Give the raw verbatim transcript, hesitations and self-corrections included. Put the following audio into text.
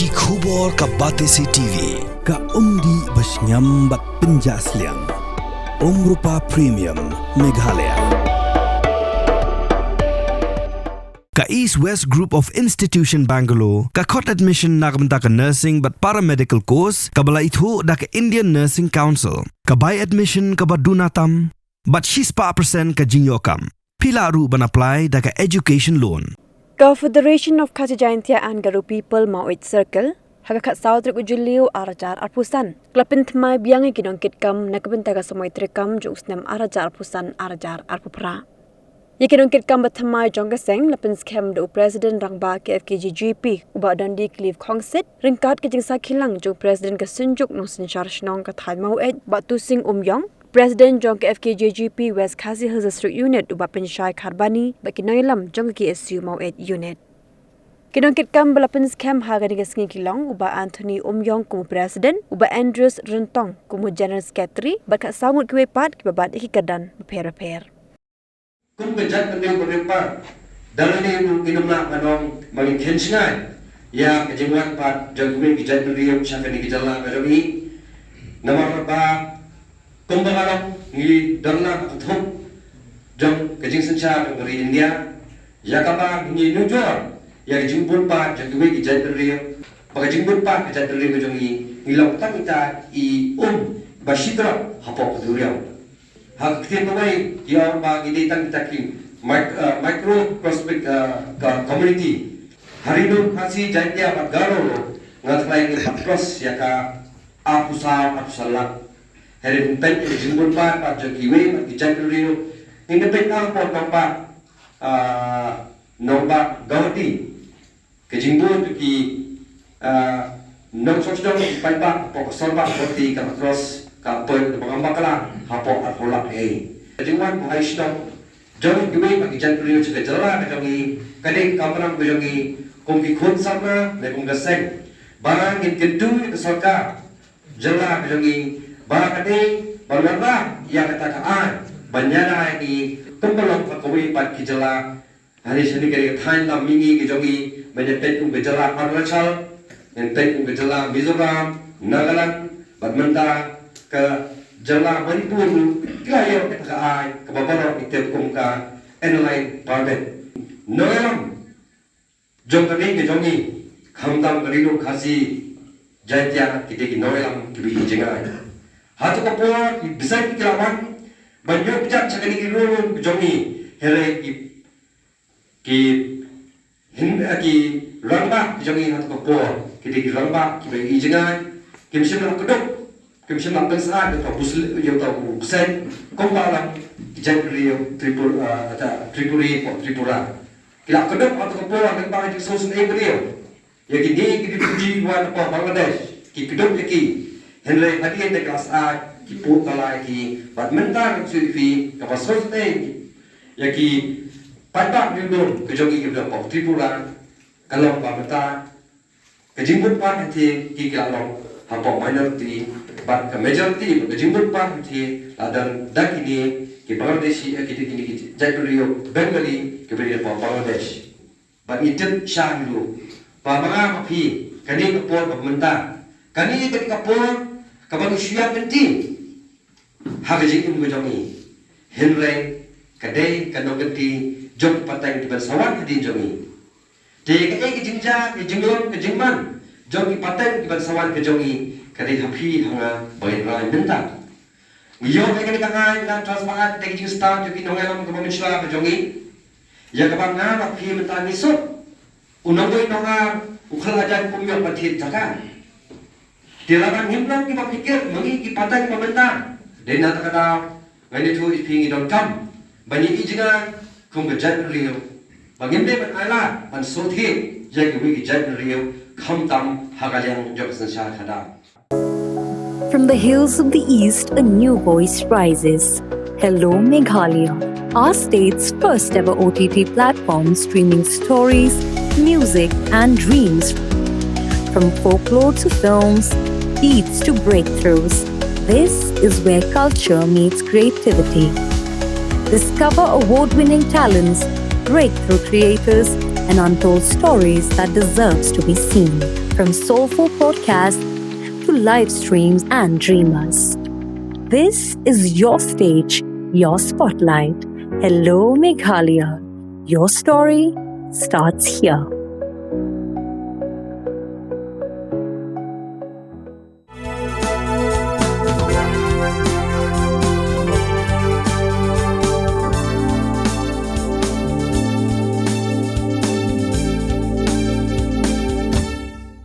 Ki khubor ka Batesi T V, ka umdih ba shngiam bad pynjah sliang. Umrupa Premium, Meghalaya. Ka East West Group of Institution Bangalore, ka khot admission na ka bynta ka nursing bad paramedical course, kaba la ithuh da ka Indian Nursing Council. Ka bai admission kaba duna tam, bad shispah percent ka jingïoh kam. Phi lah ruh ban apply da ka education loan. Ka Federation of Khasi Jaintia and Garo People Maweit Circle, ha ka khatsaw tarik u Jylliew arhajar arphew san, ka la pynthymmai biang ïa ki nongkitkam na ka bynta ka samoi treikam jong u snem arhajar arphew san arhajar arphew phra. Ïa ki nongkitkam ba thymmai jong ka seng la pynskhem da u President Rangbah K F K G G P, u Bah Dundee Clive Khongsit, ryngkat ka jingsakhi lang jong u President ka Synjuk Nongsynshar Shnong ka thaiñ Maweit, Bah Tusing Umïong, President jong ka F K J G P West Khasi Hills District Unit u Bah Pynshai Kharbani, bad ki nongïalam jong ka K S U Maweit Unit. Ki nongkitkam ba la pynskhem ha kane ka sngi ki long u Bah Anthony Umïong kum u President, u Bah Andrews Ryntong kum u General Secretary, bad khatsaw ngut kiwei pat kiba bat ïa ki kyrdan bapher bapher. Kum ka jaitbynriew barim pat, da lade ruh ngim lah ban ong ba ngin khein sngewbha ïa ka jingwan pat jong kiwei ki jaitbynriew sha kane ka jylla ka jong ngi. Namar ba kumba ka long, ngi don la ka thup jong ka jingsynshar jong ka ri India, ïa kaba ngi nujor ïa ka jingbun pat jong kiwei ki jaitbynriew, ba ka jingbun pat ka jaitbynriew ka jong ngi, ngi long tang kita i um ba shi drok hapoh ka duriaw. Ha ka ktien kawei ki ong ba ngi dei tang kita ki mic-, uh, microscopic, uh, ka community. Ha Ri Lum Khasi Jaintia bad Garo ruh nga tharai ngi pat cross ïa ka arphew saw, arphew san lak. Hynrei pynpeit ïa ka jingbun pat, pat jong kiwei pat ki jaitbynriew, ngin da peit hapoh nongbah, ah, nongbah Guwahati. Ka jingbun jong ki, ah, nongshong shnong ki paidbah hapoh ka sorbah Guwahati ka la cross, ka poi ka bang bakla hapoh arphew lak ei. Ka jingwan ba hai shnong jong kiwei pat ki jaitbynriew sha ka jylla ka jong ngi, ka dei ka kamram ka jong ngi kum ki khun samla ne kum ka seng, ba ngin kyntu ïa ka sorkar jylla ka jong ngi ba ka dei ban wanrah ïa kata ka aiñ ban ïada ïa ngi kumba long ha kawei pat ki jylla. Hangne shane ka dei ka thaiñ lam mihngi ka jong ngi, ban ïa peit kum ka jylla Arunachal, ban peit kum ka jylla Mizoram, Nagaland, bad mynta ka jylla Manipur ruh ki la ïoh kata ka aiñ kaba baroh ngi tip kum ka Inner Line Permit. Nongïalam jong kane ka jong ngi, khamtam ka Ri Lum Khasi Jaintia, ki dei ki nongïalam kiba ïohi jngai. Hato ka por ki bseiñ ki la wan ban ïoh kjat sha kane ka Ri Lum ka jong ngi, hynrei ki, ki hyn-, eh, ki rangbah ki jong ngi hato ka por ki dei ki rangbah kiba ïohi jngai, kim shym la kdup, kim shym la pynsah ïa uta u bseiñ, ïa uta u bseiñ kumba la ki jaitbynriew Tripur-, ah, ta Tripuri, Tripura. Ki la kdup ha kata ka por lyngba ka jingsngewsynei briew. Ïa kine ki refugee ki wan na Bangladesh, ki kdup ïa ki. Hynrei hadien ba ki la sah, ki pud kylla ïa ki. Bad mynta nga kdew ïa phi, kaba sngewsynei ïa ki paidbah Ri Lum ka jong ngi kiba don hapoh Tripura, ka long ba mynta ka jingbun pat hangtei ki, ki la long hapoh minority, bad ka majority ka jingbun pat hangtei la don da kine ki Bangladeshi, eh, ki, kine ki jaitbynriew Bengali kiba dei hapoh Bangladesh. Bad ngi tip sha ngi ruh ba ma nga ma phi, kane ka por kaba mynta, kane ka dei ka por kaba ngi shu ïa pynti ha ka jingim ka jong ngi. Hynrei ka dei ka nongkynti jong ki pateng kiban sa wan hadien jong ngi. Te kaei ka jingjia, ka jinglong, ka jingman jong ki pateng kiban sa wan ka jong ngi, ka dei ha phi ha nga ba ngin rai mynta. Ngi ïoh ïa kane ka aiñ, la transfer Act da ka jingstad jong ki nongïalam kaba mynshuwa ka jong ngi. Ïa kaba nga bad phi mynta ngi suk. U nongwei nongar, u khlajaiñ um ïoh ban thied jaka. Te lada ngim long kiba pyrkhat, ma ngi ki pateng ba mynta, dei na kata ka daw ngan ïathuh ïa phi, ngi donkam ban ïohi jngai kum ka jaitbynriew, ba ngim dei ban ailad ban sngewthied ïa kiwei ki jaitbynriew khamtam ha ka liang jong ka synshar khadar. From the hills of the East, a new voice rises. Hello, Meghalaya, our state's first ever O T T platform, streaming stories, music, and dreams. From folklore to films, beats to breakthroughs, this is where culture meets creativity. Discover award-winning talents, breakthrough creators, and untold stories that deserves to be seen. From soulful podcasts to live streams and dreamers, this is your stage, your spotlight. Hello, Meghalaya. Your story starts here.